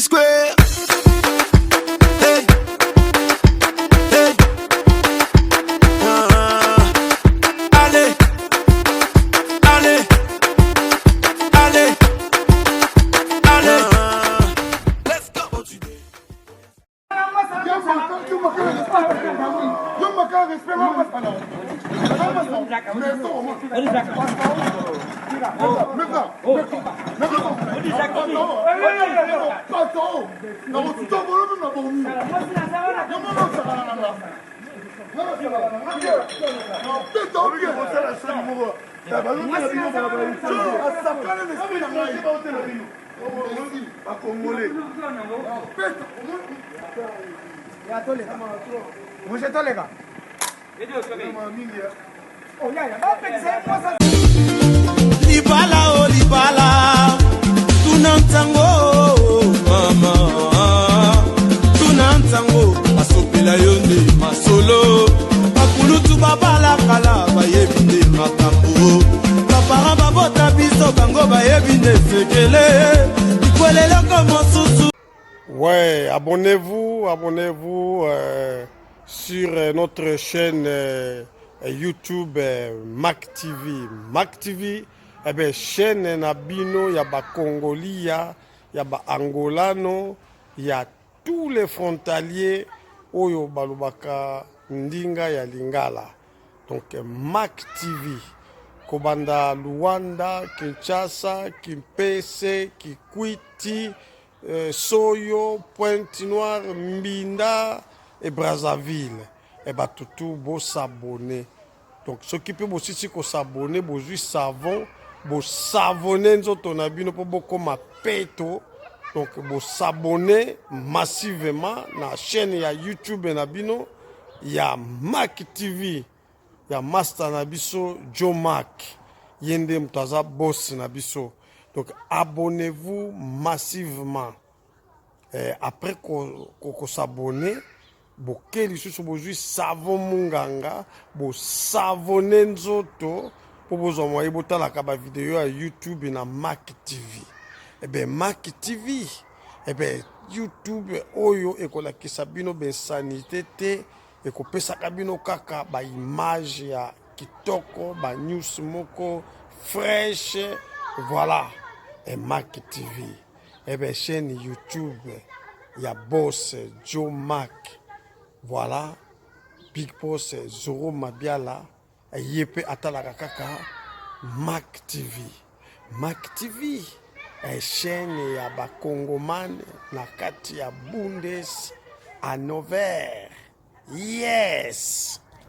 Square. Hey, hey. Ah, allez, allez, allez, allez. Ah, let's go. Libala o libala, tuna ntango mama, tuna ntango basopela yo nde masolo. Bakulutu babalakala bayebi nde makambo, baparent babota biso bango bayebi nde sekele likweleloko mosusu. Ouais, abonnez-vous, abonnez-vous sur notre chaîne YouTube Mac TV. Mac TV, eh ben, chaîne na bino ya ba Congolia, ya ba Angolano, ya tous les frontaliers oyo balobaka ndinga ya Lingala. Donc Mac TV, kobanda Luanda, Kinshasa, Kimpese, Kikwiti, Soyo, Pointe Noire, Mbinda et Brazzaville. Et bato tout bos'abonner. Donc soki mpe bosisi kos'abonner, bozwi savon, bosavonner nzoto na bino mpo bokóma peto. Donc bos'abonner massivement na chaîne ya YouTube na bino ya Mac TV ya master na biso Joe Mac. Ye nde moto aza boss na biso. Donc abonnez-vous massivement. Après kos'abonner, boke lisusu bozwi savon munganga, bosavonner nzoto mpo bozwa moye botalaka bavideo ya YouTube na Mac TV. Ebe Mac TV, ebe YouTube oyo ekolakisa bino bainsanité te, ekopesaka bino kaka baimage ya kitoko, banews moko fresh. Voilà, e Mac TV, ebe chaîne YouTube ya boss Joe Mac. Voilà, big boss Zoro Mabiala, ye mpe atalaka kaka Mac TV. Mac TV, chaîne ya bakongomane na kati ya Bundes Hannover. Yes.